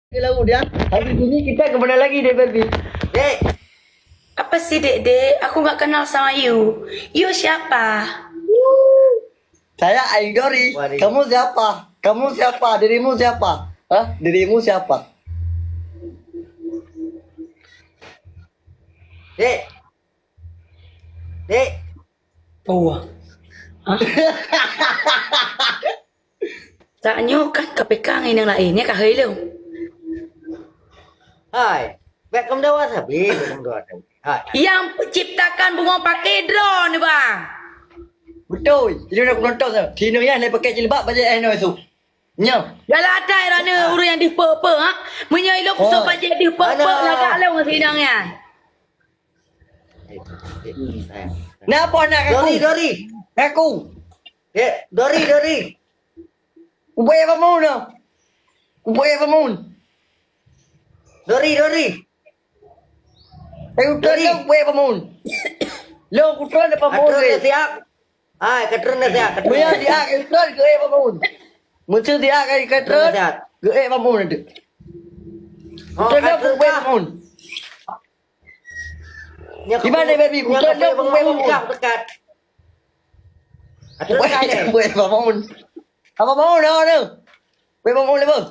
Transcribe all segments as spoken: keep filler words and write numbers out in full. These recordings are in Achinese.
Ke laut ya. Habis ini kita ke mana lagi, Dek Barbie? Dek. Apa sih, Dek, Dek? Aku nggak kenal sama you. You siapa? Saya Ayu Dori. Waduh. Kamu siapa? Kamu siapa? Dirimu siapa? Hah? Dirimu siapa? Dek. Dek. Oh. Hah? Tak nyoe kan K P K ngon inong laén, nyan ka hai lom. Hai, bèk kamoe dawa sabe, bèk kamoe dawa sabe. Hai. Nyang ciptakan bungong paké droe nyoe, Bang. Beutôi. Jadi nak penonton tu. Sinoe ya, nak pakai jilbab, bajèe eh, no, esok. Nyoe. Dalam atai rana ureueng nyang deuh peue-peue, ha? Meunyoe ilôn kusok bajèe deuh peue-peue, lagak lôn ngon si inong nyan. Napa nak aku? Dori, Dori. Aku. Eh, Dori, Dori. Ubé bangun dah. Ubé bangun. Dori, Dori. Eh, udah Dori. Dah ubé bangun. Lo, udah dah bangun. Atur dah siap. Hai, ka treun dah siat, ka treun. Buya siat, ka treun, geuék bangun. Meusti siat, ka treun, geuék bangun nanti. Oh, ka treun kah? Ka treun kah? Di mana, baby? Ka treun bangun kah, dekat. Ka treun kah, eh? Geuék bangun. Apa bangun dah tu? Geuék bangun lepas.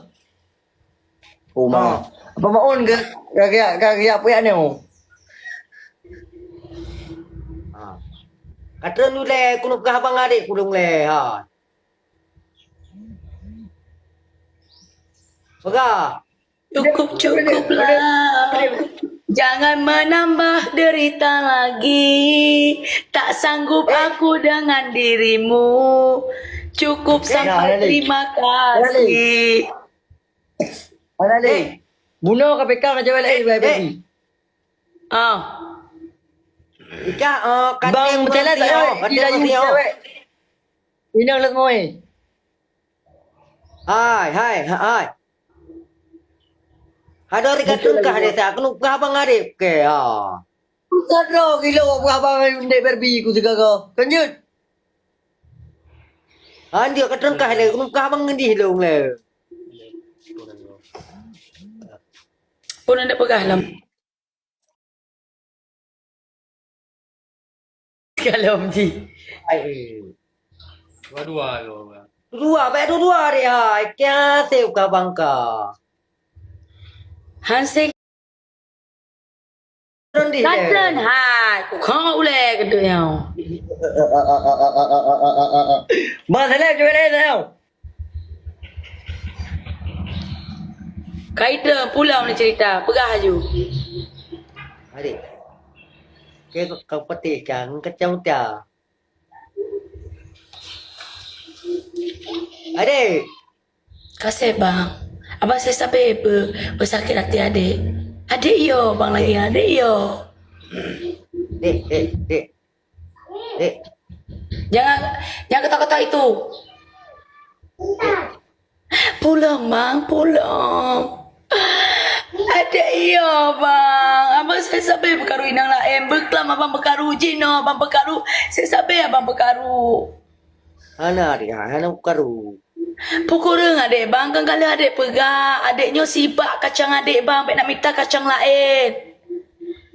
Oh, ma. Apa maun ke, ke, ke, ke, ke, apa ya ni? Ha. Ka treun ulèe, keuneuk peugah abang adék ulôn lé, ha. Peugah. Cukup, cukuplah. Jangan menambah derita lagi. Tak sanggup aku dengan dirimu. Cukup sampai, terima kasih. Mana ni? Eh. Bunoe K P K macam mana, eh, eh, eh. Ah. Ika, eh, bang, katil meutelat tak, eh, katil meutelat. Inong leumoe. Hai, hai, hai. Hadori ka treun kah desa, keuneuk peugah abang adék. Oke, ha. Bukan droe gilo peugah abang Dek Barbie ku sigaga. Lanjut. Lanjut ka treun kah lé, keuneuk peugah abang ngeudih lôn lé. Pun anda peugah lom. Kalom ji. Ai. Dua-dua lo. Dua, baik dua-dua deh, hai. Kia seu ka bangka. Hanse. Ron di. Katen, hai. Ku kong uleh kedua nyau. Masalah jual nyau. Kaitem pulang ni cerita, peugah laju. Adik. Ke kau petik kan kacau dah. Adik. Kasih bang. Abang saya sampai be, bersakit hati adik. Adik yo, bang lagi adik yo. Dek, dek, dek. Eh. Jangan, jangan ketok-ketok itu. Eh. Pulang, Bang, pulang. Ada iya, Bang. Abang saya sampai beukaru inong laén. Beuklam abang beukaru, jinoe abang beukaru. Saya sampai abang beukaru. Hana, Ria, hana beukaru. Peue kureueng adék bang, kan ka lheueh adék peugah, adék nyoe sibak kacang adék bang, bèk na mita kacang laén.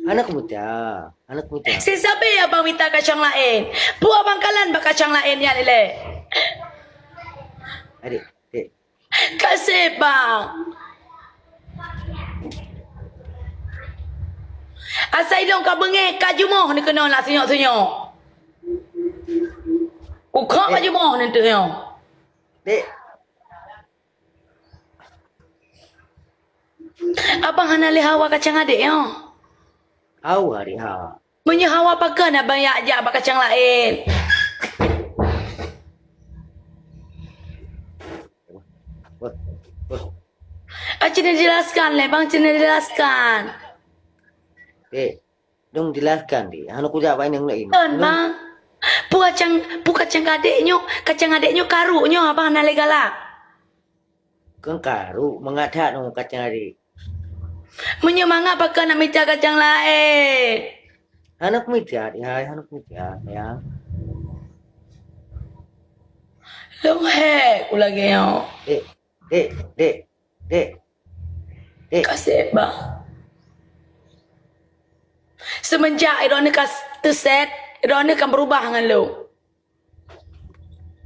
Hana kumita, hana kumita. Sisabe abang mita kacang laén. Peue abang kalon bak kacang laén nyan ilèe? Adék, adék. Kaseb bang. Asai lôn ka beungéh ka jumoh neuh keunoe na sunyok-sunyok. Ukhok ka jumoh neuh teuh nyoe. Dek. Abang hana lé hawa kacang adék nyoe? Hawa, Dek, hawa. Meunyoe hawa, pakon abang jak, jak bak kacang laén? Wah, wah. Ah, cina jelaskan lé, bang, cina jelaskan. Dek, Dong jelaskan deh, hana kujak bak inong laén. Kon, Bang. Peue kacang, peue kacang adék nyoe, kacang adék nyoe karuk nyoe abang hana lé galak. Kon karuk, mangat that nyoe kacang adék. Meunyoe mangat pakon na mita kacang laén? Hana kumita, hai, hana kumita, sayang. Lôn hék ku lagèe nyoe. Dek, dek, dek, dek. Dek. Kaseb, Bang. Seumeunjak droeneuh ka teuset, droeneuh ka beurubah ngon lôn.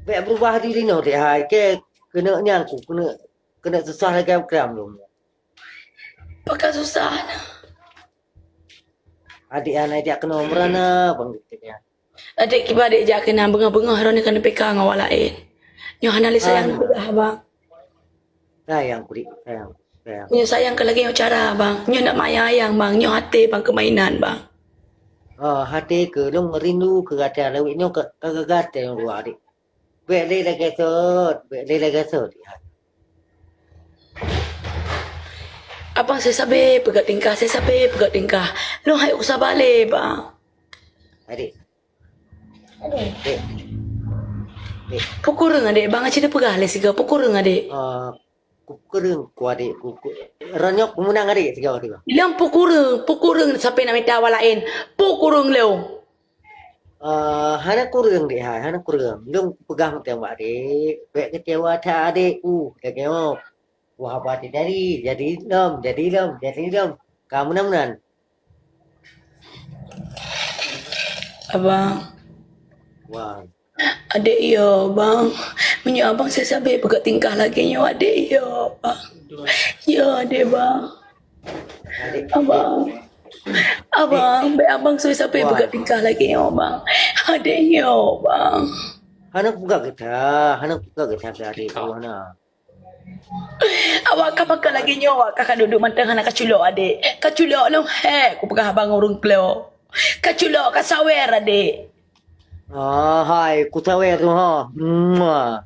Bék beurubah diri nyoe, Dek, hai. Keu keuneuk nyan ku, keuneuk, keuneuk susah lagèe kram lôn. Pakon susah na? Adek hana jak keunoe meurana, bang, gitu ya. Adek kiban adek jak keunan beungoh-beungoh droeneuh keuneuk pika ngon awak laén. Nyoe hana lé sayang neupeugah, Bang. Sayang, kudik, sayang, sayang. Nyoe sayang keu lagèe nyoe cara, Bang. Nyoe nak mayang-ayang, Bang. Nyoe até, Bang, keu mainan, Bang. Oh, até keu lôn rindu keu gata lawét nyoe ka, ka gata nyang dua, Dek. Bék lé lagèe sot, bék lé lagèe sot. Abang, saya sabe peugah tingkah, saya sabe peugah tingkah. Lôn hai usah balé, Bang. Adek. Dek. Dek. Peue kureueng, Adek? Bang Acil teupeugah lé sigoe, peue kureueng, Adek? Ah, ku kureueng ku, Adek. Ku, ku, ronyok ku meunang, Adek, sigoe, Adek. Lôn peue kureueng, peue kureueng sampai nak mita awak laén. Peue kureueng lôn. Ah, hana kureueng, Dek, hai, hana kureueng. Lôn peugah mantong bak Adek. Bék keucewa that, Adek. Uh, lagèe nyoe. Wah, apa jadi, jadi lom, jadi lom, jadi lom. Ka meunan-meunan. Abang. Wah. Adek, yo, Bang. Meunyoe Abang saya sabe peugah tingkah lagèe nyoe, Adek, yo, Bang. Yo, Adek, Bang. Adek. Abang. Abang, bék Abang saya sabe peugah tingkah lagèe nyoe, Bang. Adek, yo, Bang. Hana peugah geuta, hana peugah geuta keu Adek, hana. Awak ka pakon lagèe nyoe, awak ka, ka duek-duek mantong hana kaculok, Adek. Kaculok lôn hék, kupeugah abang ureueng klo. Kaculok, kasawer, Adek. Ah, hai, kusawer tu, ha. Mua.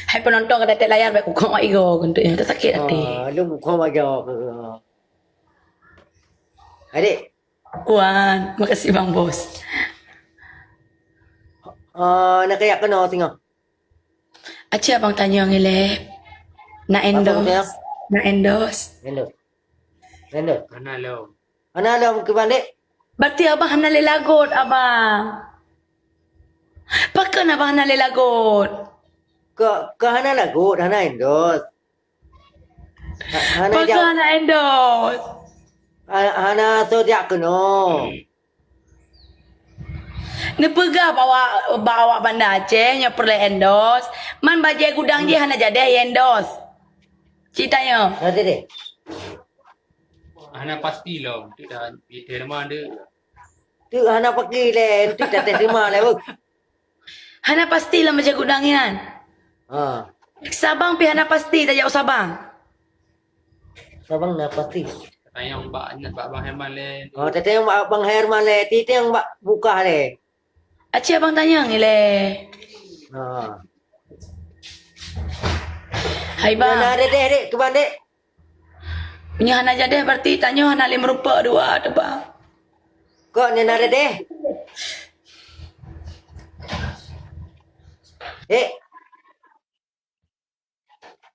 Hai penonton, ka daté layar, baik kukong awak igo, keuneuk nyang sakét até. Ah, lôn kukong awak igo. Adek. Kuat, makasih Bang Bos. Ah, nak kayak kena singoh. Aci abang tanyong ilèe. Nak endorse. Nak endorse. Endorse. Endorse. Hana lom. Hana lom kiban, Dek? Berarti abang hana lé lagot, abang. Pakon abang hana lé lagot? Ka, ka hana lagot, hana endorse. Ha-, hana. Pakon jak hana endorse? Ha-, hana soe jak keunoe. Neupeugah bak awak, bak awak Banda Aceh nyoe peureulèe endorse. Man bajèe gudang jih hana jadèh endorse. Cit tanyoe. Hana jadèh. Hana pasti lom. Tu dah, dah terima dia. Tu hana pasti lé, tu dah terima lé, beuh. Hana pasti lam bajèe gudang nyan. Ha. Sabang pih hana pasti tajak u Sabang. Sabang na pasti. Tanyong bak, bak Bang Herman lé. Oh, tanyong bak Bang Herman lé, titeng bak bukah lé. Aci abang tanyong ilèe. Ha. Hai bang. Nyan na deh, deh, dek, kiban, dek. Nyoe hana jadèh berarti tanyoe hana lé meurumpok dua tu, bang. Kok nyan na deh? Dek.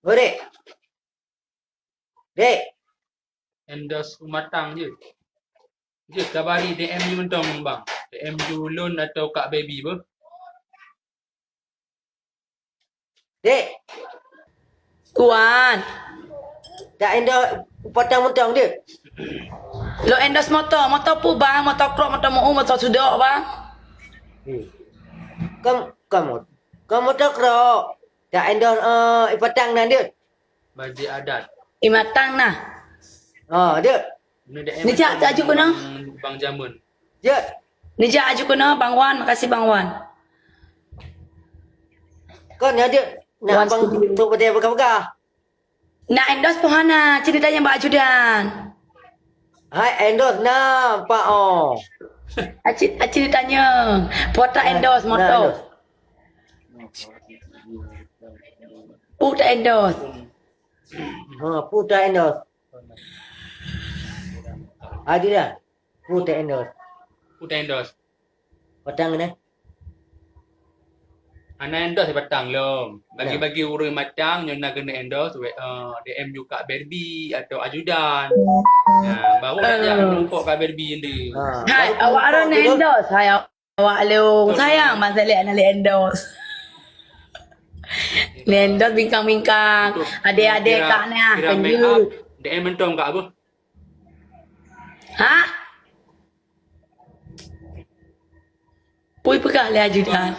Oh, dek. Dek. Endorse u Matang je. Je kabari D M U mantong, bang. D M U lôn atau Kak Baby beuh. Dek. Kuat. Tak endorse patang mantong, dek. Lo endorse motor, motor pu bang, motor krok, motor meu, motor sudok bang. Hmm. Kam, kam, kam motor krok. Tak endorse, eh, ipatang nan, dek. Bajèe adat. Imatang nah. Ah, dek. Neujak aju keunoe. Bang, bang jameun. Dek. Neujak aju keunoe, Bang Wan, makasih Bang Wan. Kon ya, dek. Nak Wan bang Studio. Untuk pada pegang-pegang. Nak endorse pun hana, cerita yang bak ajudan. Hai, endorse na, Pak, oh. Aci, aci ditanya, putra endorse motor. Putra endorse. Ha, putra endorse. Ajudan. Putra endorse. Putra endorse. Patang kena. Hana endorse patang lom. Bagi-bagi ureueng macam nyoe na kena endorse, we, eh, D M U Kak Barbie atau ajudan. Ha, baru dah jak menumpuk Kak Barbie ni. Ha, hai, awak arah na endorse, hai, awak lung. Sayang, masa lihat na lihat endorse. Endorse bingkang-bingkang. Adé-adé kak nah, Ira Make Up, D M mantong kak apa? Ha? Pui peugah lé ajudan.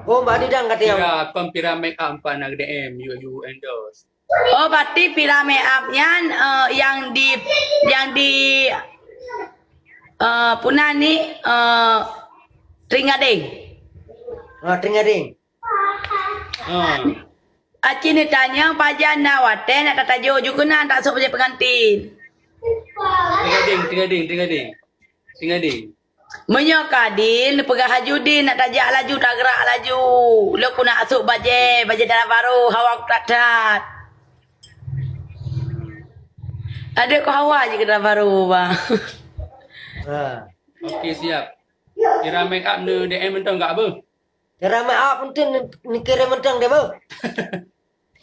Oh, Mbak Ajudan kata yang Pira, kon Pira Make Up empat nak D M, you, you endorse. Oh, berarti Pira Make Up nyan, eh, yang di, yang di, eh, puna ni, eh, Tring Gading. Ah, Tring Gading. Ah. Aci ni tanya pajan na watèe nak tatajo ju keunan tak sok jadi pengantin. Tring Gading, Tring Gading, Tring Gading. Tring Gading. Meunyoe ka Din, neupeugah laju Din, nak tajak laju, tagerak laju. Lôn ku nak asuk bajèe, bajèe dara barô, hawa ku that-that. Adeuk ku hawa jih keu dara barô, bah. Ha. Okey, siap. Ira Make Up neu D M mantong kak beuh? Ira Make Up mantong neu-, neukirém mantong deh beuh.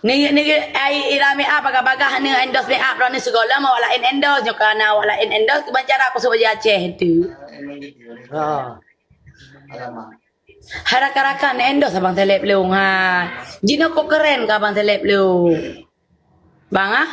Ni, ni, ai, Ira Make Up bagah-bagah ni endorse make up, droeneuh sigohlom awak laén endorse, nyoe ka na awak laén endorse, kiban cara kusok bajèe Aceh tu. Ha. Hai rakan-rakan, endorse abang seleb lôn, ha. Jinoe kok keren keu abang seleb lôn. Bang, ah?